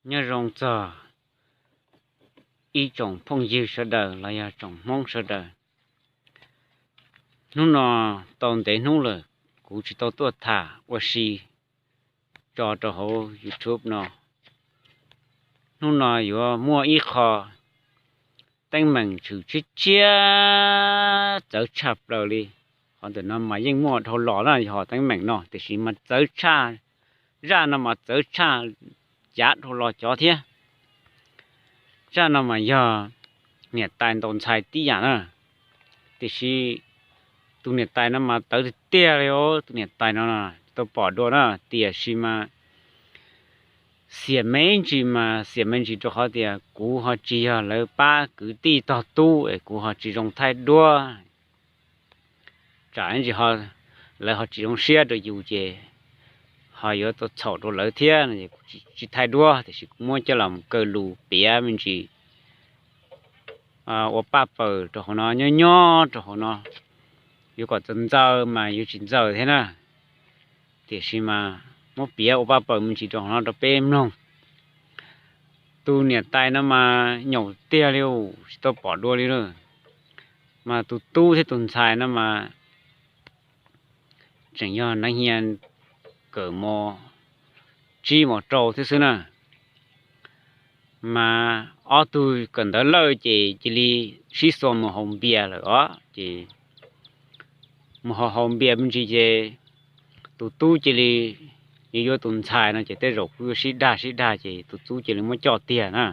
Nyob zoo txog ib tsoom phooj ywg sawv daws los yog tsoom Hmoob sawv daws. Hnub no tau ntev hnub lawm kuv tsis tau tuaj tham ua si tso rau hauv YouTube no. Hnub no yuav muaj ib qho teeb meem tshwm tshiab tshiab txawv tshaj plaws li. Qhov ntawm no mas yeej muaj dhau los na, yog teeb meem no tiam sis mas txawv tshaj, zaj no mas txawv tshaj cav dhau los cov thiab. Zaj no mas yog niam tais ntaus ntxhais tib yam na, tiam sis tus niam tais no mas txawv tiag tiag li os. Tus niam tais no tsis tau pom dua na, tiam sis mas xiam me ntsis mas xiam me ntsis rau qhov tias kuv ho tsis yog lawv pab kwv tij tog tub es kuv ho tsis zoo thaij duab. Tsam ntsis lawv ho tsis zoo siab rau yus ces ho yuav tau txhaum rau lawv thiab no es kuv tsis thaij duab, tiam sis kuv muab coj los kaw lus piav me ntsis ua paj paws rau hauv no, nyob nyob rau hauv no. Yuav kom txaus ntxaws mas yuav tsis ntxaws thiab na, tiam sis mas muab piav ua paj paws me ntsis rau hauv no rau peb mloog. Tus niam tais no mas nyaum tiag li, tsis tau pom dua li lawm. Mas tus tub thiab tus ntxhais no mas tseem yog neev hia kawm mos tsib mos rau thiab xwb na. Mas ob tug kawm ntawv lawj ces cia li sib xua mus haus npias lawm os. Ces mus haus haus npias me ntsis ces tus tub cia li yuav yuav tus ntxhais no ces tej zaum kuj yuav sib dag sib dag ces tus tub cia li muab coj tiag na.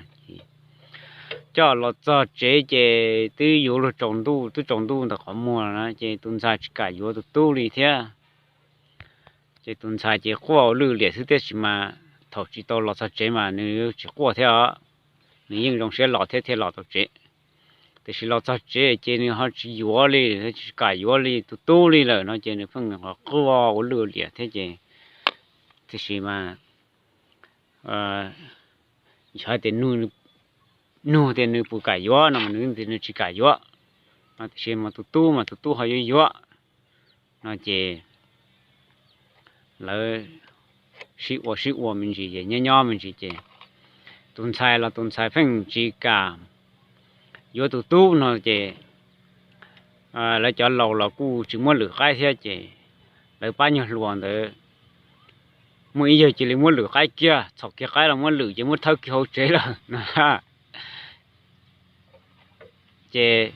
Coj los txog tsev ces twb yuav luag tsaus ntuj, twb tsaus ntuj ntawm qhov muag na ces tus ntxhais tsis kam yuav tus tub li thiab. Ces tus ntxhais ces quaj ua lwj liam xwb, tiam sis mas thaum tsis tau los txog tsev mas nws tsis quaj thiab os, nws yeej zoo siab los thiab thiaj los tau tsev. Tiam sis los txog tsev ces nws ho tsis yuav li, tsis kam yuav li tus tub li lawm no ces nws pheej quaj ua lwj liam thiab ces, tiam sis mas yog hais tias nug tias nws puas kam yuav no mas nws tias nws tsis kam yuav no, tiam sis mas tus tub mas tus tub ho yuav yuav no ces lawv sib ua sib ua me ntsis ces nyob nyob me ntsis ces tus ntxhais los tus ntxhais pheej tsis kam yuav tus tub no ces lawv cov laus los kuj tsis muab lwm qaib thiab ces lawv pab nyuag hluas ntawd muaj ib yawg cia li muab lwm qaib kiag, txhom kiag qaib los muab lwm ces muab thawb kiag hauv tsev lawm no. Ces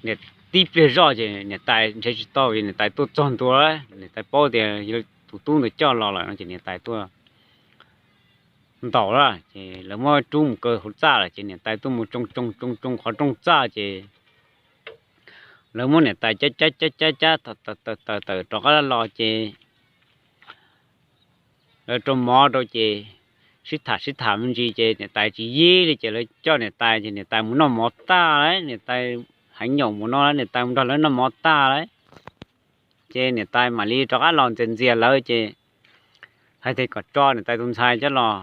niam tib pliag zoj ces niam tais nrhiav tsis tau, niam tais tuaj txog ntua, niam tais paub tias tus tub ntawd coj los lawm no ces niam tais tuaj ntaus lawm ces lawv muab rub mus kaw hauv txaj lawm ces niam tais tuaj mus tsoo tsoo tsoo tsoo qhov rooj txaj ces lawv muab niam tais cab cab cab cab cab tawm tawm rov qab los ces lawv rau mov rau ces sib tham sib tham me ntsis ces niam tais tsis yig li ces lawv coj niam tais ces niam tais mus noj mov tag lawm, niam tais heev nyaum mus no lawm, niam tais mus nrog lawv noj mov tag lawm. Ces niam tais mam li rov qab los ntxias ntxias lawv ces hais tias kom tso niam tais tus ntxhais coj los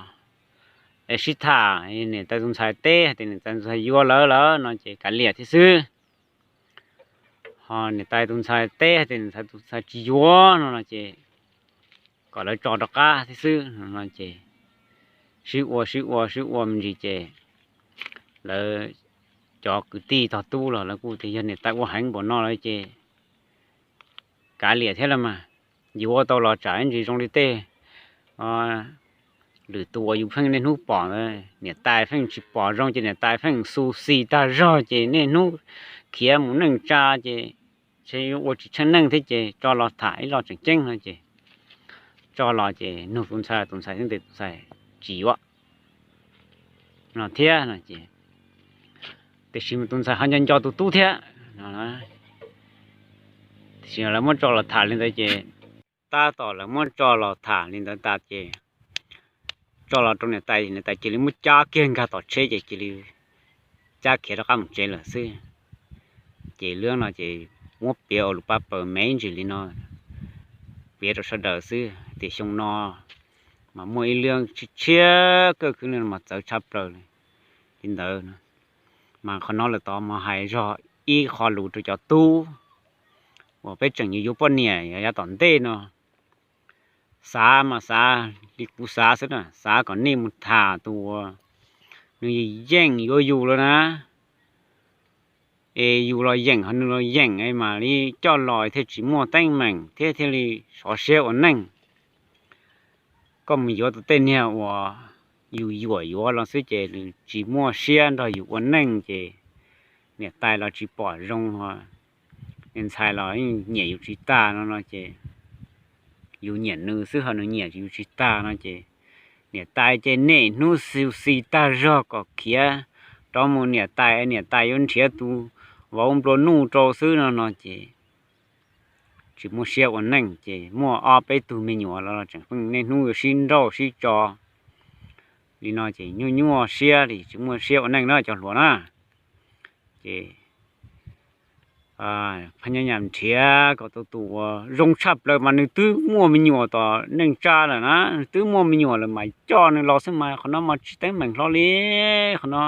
es sib tham. Niam tais tus ntxhais teb hais tias niam tais tus ntxhais yuav lawv lawm no ces kav liam thiab xwb. Ho niam tais tus ntxhais teb hais tias niam tais tus ntxhais tsis yuav no no ces kom lawv tso rov qab thiab xwb no ces sib ua sib ua sib ua me ntsis ces lawv cov kwv tij tog tub los lawv kuj tias yog niam tais ua heev npaum no lawm ces kav liam thiab los mas, yuav ua tau los tsam ib ntsis zoo li tej lwm tus uas yus pheej niaj hnub pom ntawd, niam tais pheej tsis pom zoo ces niam tais pheej xu xis tag zog ces niaj hnub khiav mus neej tsa ces ntshe yuav ua tsis tsheej neej thiab ces tso los tham ib lo tseem ceeb no ces tso los ces nug tus ntxhais, tus ntxhais thiab tes tus ntxhais tsis yuav no thiab no ces tiam sis mas tus ntxhais ho nco nco tus tub thiab no. Tiam sis lawv muab tso los tham li ntawd ces tab tom lawv muab tso los tham li ntawd tas ces tso los rau niam tais, niam tais cia li muab cab kiag nkag tom tsheb ces cia li cab khiav rov qab mus tsev lawm xwb. Ces lub no ces muab piav ua lus pab paws me ntsis li no, piav rau sawv daws xwb tias xyoo no mas muaj ib lub tshiab tshiab kawg khwb no mas txawv tshaj plaws li ntawd. Mas qhov no lawm tod mas hais zog ib qho lus rau cov tub uas peb tseem yuav yuav poj niam yav tom ntej no, Xav mas xav li kuv xav xwb na, xav kom nej mus tham tus uas nws yeej yuav yus lawm na, es yus los yeem ho nws los yeem es mam li coj los thiaj tsis muaj teeb meem thiab thiaj li sov siab ua neej. Koj mus yuav tus tej niag uas yus yuam yuav los xwb ces nws tsis muaj siab nrog yus ua neej ces niam tais los tsis pom zoo, niam ntxhais los nyiam yus tsis tag no no ces yus nyiam nws xwb ho nws nyiam yus tsis tag no ces niam tais ces niaj hnub xu xi tag zog kom khiav rov mus niam tais, niam tais yuav nrhiav tus vauv nplua nuj rau xwb no no ces tsis muaj siab ua neej ces muaj ob peb tug me nyuam los tseem pheej niaj hnub yuav sib nrauj sib tso li no ces nyuaj nyuaj siab li tsis muaj siab ua neej na cov hluas na. Ces phab nyob nyam nrhiav kom tau tus uas zoo tshaj plaws mas nws twb muaj me nyuam tom neej tsa lawm na, nws twb muaj me nyuam lawm mas coj nws los xwb mas qhov no mas tsis teeb meem hlo li. Qhov no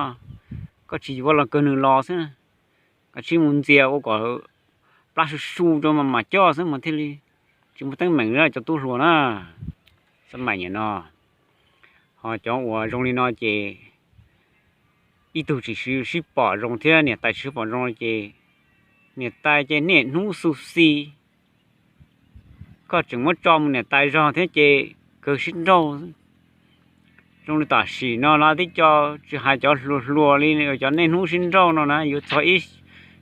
koj tsis yuav los kawg nws los xwb, koj tsis mus ntxias ua kom plab su su rau mas mam coj xwb mas thiaj li tsis muaj teeb meem cov tub hluas na. Xab maim niam no, ho cov uas zoo li no ces ib tug tsis sib pom zoo thiab niam tais tsis sib pom zoo ces niam tais ces niaj hnub xu xi, koj tseem muab tso mus niam tais zog thiab ces kawg sib nrauj. Zoo li tam sim no los tib co tsis hais cov hluas hluas li, cov niaj hnub sib nrauj no na yuav txog ib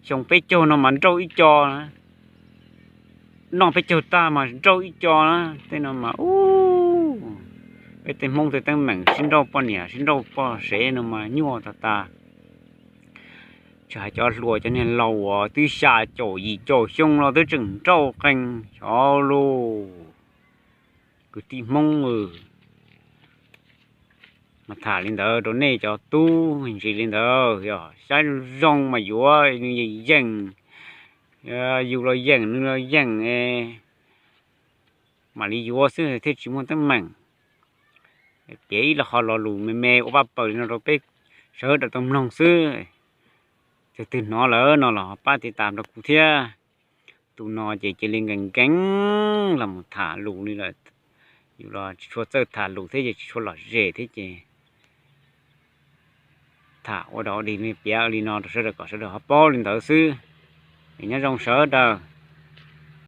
xyoo peb caug no mas nrauj ib co na, noj peb caug tag mas nrauj ib co na. Tej no mas ub, peb tej Hmoob tej teeb meem sib nrauj poj niam sib nrauj poj sev no mas nyuaj tag tas. Tsis hais cov hluas cov niag laus uas twb xya caum yim caum xyoo los twb tseem nrauj qees xyov lauj. Kwv tij Hmoob mas tham li ntawd rau nej cov tub ntsis li ntawd, yog saib zoo zoo mas yuav, nws yeej yeem, yus los yeem nws los yeem, mam li yuav xwb thiaj tsis muaj teeb meem. Piav ib lo qhov lo lus me me ua paj paws li no rau peb sawv daws tau mloog xwb. Tus twg hnov lawm no los pab tiv tam rau kuv thiab. Tus no ces cia li nkees nkees los mus tham lus li lawm. Yus los tsis tshua txawj tham lus thiab ces tsis tshua lom zem thiab ces tham ua dog dig li piav li no rau sawv daws kom sawv daws ho paub li ntawd xwb. Es nyob zoo sawv daws.